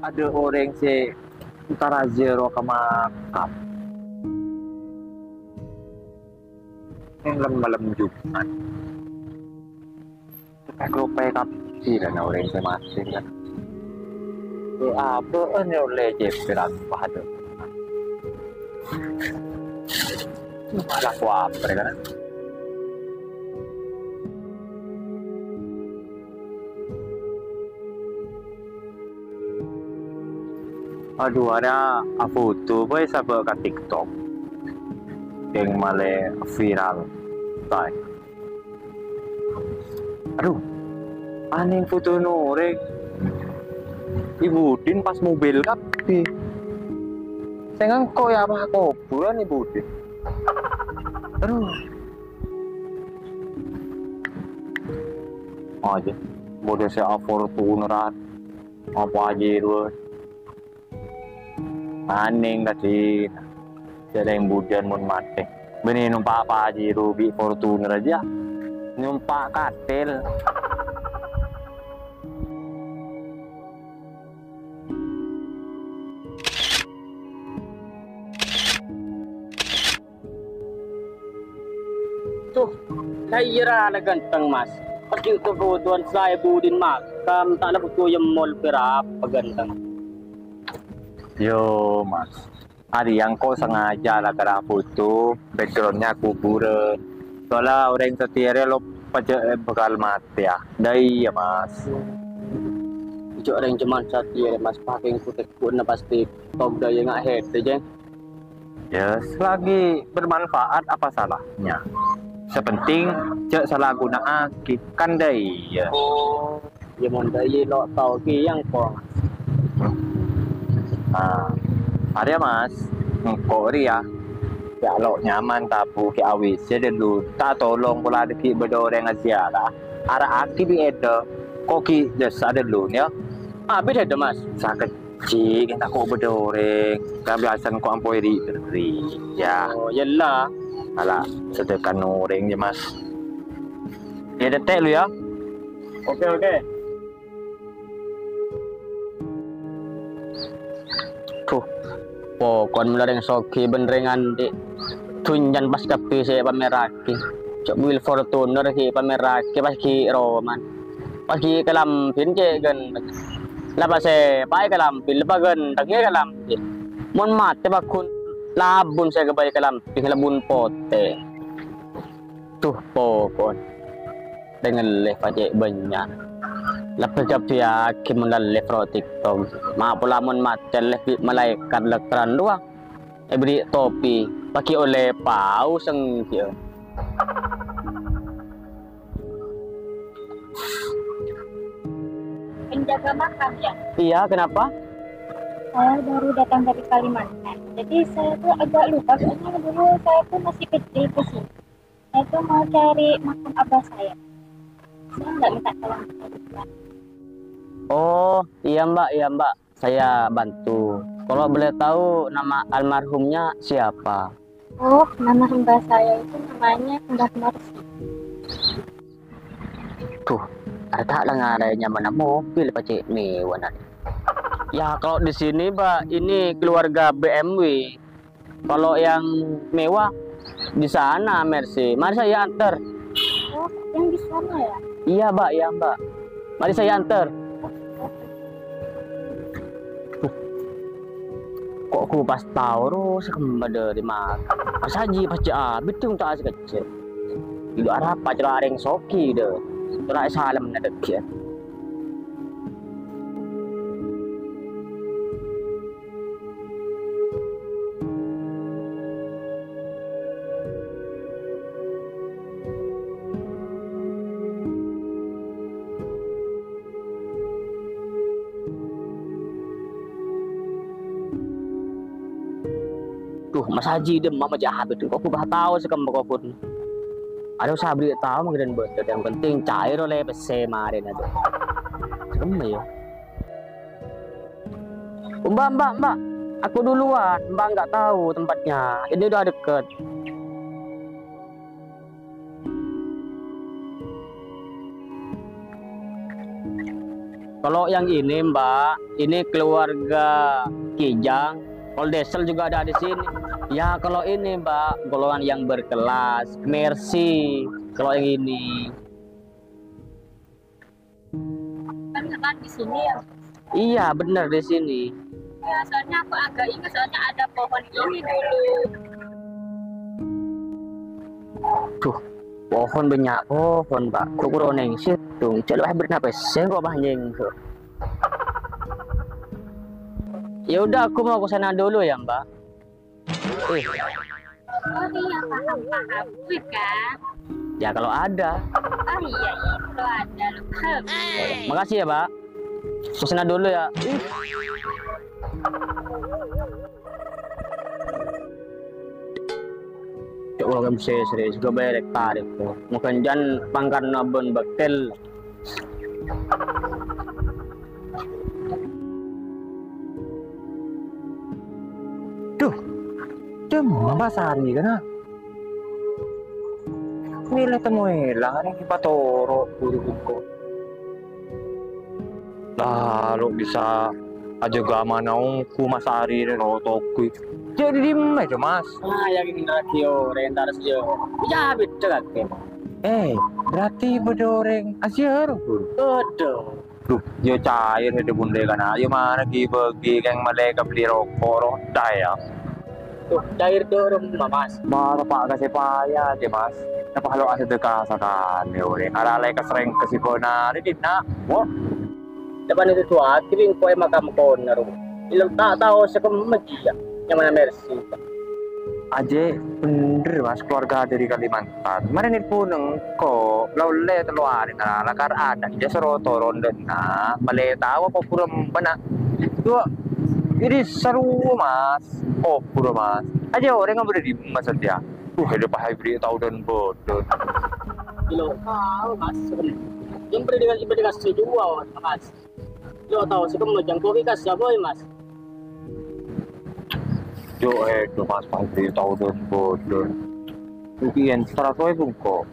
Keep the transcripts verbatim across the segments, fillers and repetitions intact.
Adâ' orèng sè entara ziarah ka makam. Neng lem-, malem Jumat. Èkaloppaè kabbhi kan orèng sè matè kan. È, abâ'na ollè cèpèran padâ. Malah kuwaper kan. Adhu, arèya afoto bhâi sabâ' ka TikTok. Kèng malè viral. Taè. Adhu, anèng fotona orèng. È budina pas mobil kabbhi. Sè ngèngko' yâ apa kobhurân è budina. Adhu. Ajâ, bâdâ sè a-Fortuneran. Apa ajâ rowa? Anèng kadhi, sèrèng budhân mon matè. Bânnè nompa' Pajero bi' Fortuner ajâ. Nompa' katel. Tuh, la iyâ ra la ghântheng, Mas. Pas ghi' to-, butowan saè budina makam, ta' la bhuto è mall pèra' apa ghântheng. Yo, Mas. Arèya engko' sengaja la kèra foto, background-nya kuburân. Soalnya orèng satèya rè lo pajâ' bhâkal matè, ya. Dâ' iyâ, Mas. Jhâ' orèng jhâman satèya rè, Mas, pakèng putè-putèna pastè tobdâ ya nga' hèdâ, Jeng. Ya, selagi bermanfaat, apa salahnya? Sè pentèng, jhâ' sala ghuna'aghi, kan dâ' iyâ. Oh, ya mon dâ' iyâ lo' tao kèya engko'. Ah, arèya, Mas, engko' rèya. Ya, lo' nyaman tabu kè awis, ya, dâllu. Ta' tolong pola dâggi' bâdâ orèng aziarah. Ara'aghi bi' èdâ, ko' ghi' dâssa dâllu, ya. Abit èdâ, Mas. Sakejjhi', tako' bâdâ orèng. Kabiasaan ko' ampoy ri'-, ri', ya. Oh, yella. Ala, sedekah orèng, ya, Mas. Ya, dâtè' lu, ya. Oke, oke. Duh, pokon mon la rèng soghi bân rèng andi', dhunnyana pas kabbhi sè èpamèrraghi. Jhâ' mobil Fortuner ghi' èpamèrraghi, pas ghi' roman. Pas ghi' kalambhina cè' ghântheng. La pasèpaè kalambhina, la paghânthengngè kalambhina. Mon matè pagghun labun sè èghâbây kalambhina, labun potè. Duh, pokon. Rèng ellè pacè' bânnya'. Lebbi kabbhiyâghi mon la ellè pro TikTok. Ma' pola mon matè ellè bi' malaèkat lèkkeran rowa. Èberri' topi, paghi' ollè paos sèngghiyâ. Penjaga makam, ya? Iya, kenapa? Saya baru datang dari Kalimantan. Jadi saya tuh agak lupa, soalnya dulu saya tuh masih kecil ke sini. Saya tuh mau cari makam abah saya. Saya nggak minta tolong. Oh, iya, Mbak, iya, Mbak. Saya bantu. Kalau boleh tahu nama almarhumnya siapa? Oh, nama mbah saya itu namanya Mbah Mersi. Duh, arèya ta' la ngarè nyamana mobil pacè' mewah, nah. Ya, kalau di sini, Mbak, ini keluarga B M W. Kalau yang mewah di sana, Mercy. Mari saya antar. Oh, yang di sana ya? Iya, Mbak, iya, Mbak. Mari saya antar. Ko' ghu pas tao ro sè kemma dâri mata. Pas haji pas jâ' abit dhung ta' sakejjhâ'. Ilo arapa cèra' rèng soghi dâ'. Cèra' salemma dâggi'. Duh, Mas Haji, dâmma ma' jâ' abit. Ko' ghu pas tao sè kemma kobhurân. Adhu, sabri tao mangkèn bâdâ, yang penting cair oleh pèssè marèna, adhu. Sè kemma, yâ. Mbak, Mbak, Mbak, aku duluan. Mbak nggak tahu tempatnya. Ini udah deket. Kalau yang ini, Mbak, ini keluarga Kijang. Kalau Diesel juga ada di sini. Ya, kalau ini, Mbak, golongan yang berkelas, Mercy. Kalau yang ini. Beneran di sini ya? Iya, bener di sini. Ya, soalnya aku agak ingat, soalnya ada pohon ini dulu. Duh, pohon banyak pohon, Pak. Kok kurang ning situ? Cek lu bernapas, saya kok banyak. Ya udah, aku mau ke sana dulu ya, Mbak. Eh. Oh iya, paham, paham. Wih, kan? Ya, kalau ada. Oh iya, iya, kalau ada, loh. Makasih ya, Pak. Ke sana dulu ya. Cok, wong M C serius, gue berek tarik tuh. Mungkin jan pangkat nabun bekel. Duh, cemma Mas Ari kana? Mele temoe la areng epatoro' buru engko'. Lah, lo' bisa aja gamana onggu Mas Ari rè rotogi. Cè' dhi dimma, Mas? Ah, yakin radio, rentar sio. Iya, beda kake. Eh, berarti bâdâ orèng aziarah, Bro? Bâdâ. Duh, ya cair itu bun lè kana. Ya mana gi-bâgi kèng malè kabelli roko' roda ya. Duh, cair dulu, Mas. Mara pa' kasè paya aja, Mas. Napa lo' asadhâka sakalè orèng. Ara lè kasrèng kasibona, ini nak. Wah. Depan itu tuh akhirnya engko' è makam kono. Ilem ta' tao sè kemma jiya. Nyamana Mercy. Aje, bener, Mas, keluarga dari Kalimantan. Mare nelpon engko', la olle tello arè nara lakar ana' iyâ soro toron dâ'enna', malè tao apa pura bâna. Duh, ini seru, Mas. Oh, pura, Mas. Aje orèng ngabâdâ dimma satèya. Duh, ada Pak Hybrid tao dan bodoh. Ilo, tao, Mas. Yang beri dengan, beri dengan setuju, Mas. Lo' tao sè kemma jhâ' engko' kas ya, boy, Mas. Yo, eh, do Mas Fahri tao don bodo. Mungkin seratus ribu kok.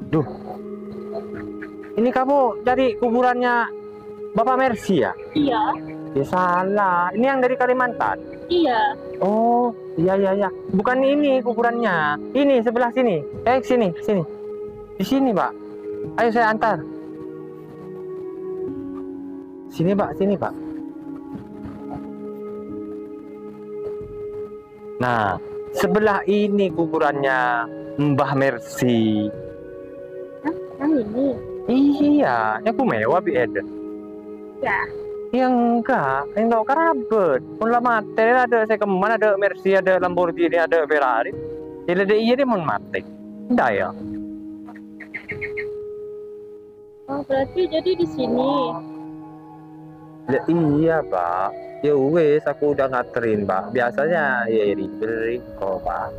Duh. Ini kamu cari kuburannya Bapak Mercy ya? Iya. Ya salah, ini yang dari Kalimantan. Iya. Oh, iya, iya, iya. Bukan ini kuburannya. Ini sebelah sini. Eh, sini, sini. Di sini, Pak. Ayo saya antar. Sini, Pak, sini, Pak. Nah, sebelah ini kuburannya Mbah Mercy. Hah? Yang ini? Iya, yang ku mewah bi Eden. Ya. Ya enggak, yang tau karabet. Pun lama ada, ada saya kemana, ada Mercy, ada Lamborghini, ada Ferrari. Jadi ada iya dia mau mati. Enggak ya? Oh, berarti jadi di sini. Ya iya, Pak. Ya wes, aku udah nganterin, Pak. Biasanya ya iri-iri kok, Pak.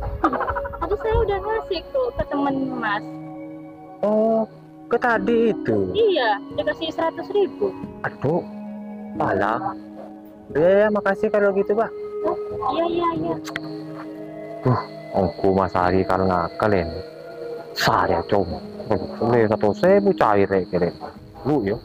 Tadi saya udah ngasih tuh ke temen Mas. Oh, ke tadi itu? Iya, dikasih seratus ribu. Aduh, malah. Ya, ya, makasih kalau gitu, Pak. Oh, iya, iya, iya. Duh, onggu Mas Ari kal ngakal ini. Saya cuma. Aduh, boleh satu ribu cair ya, kira. Bu, ya.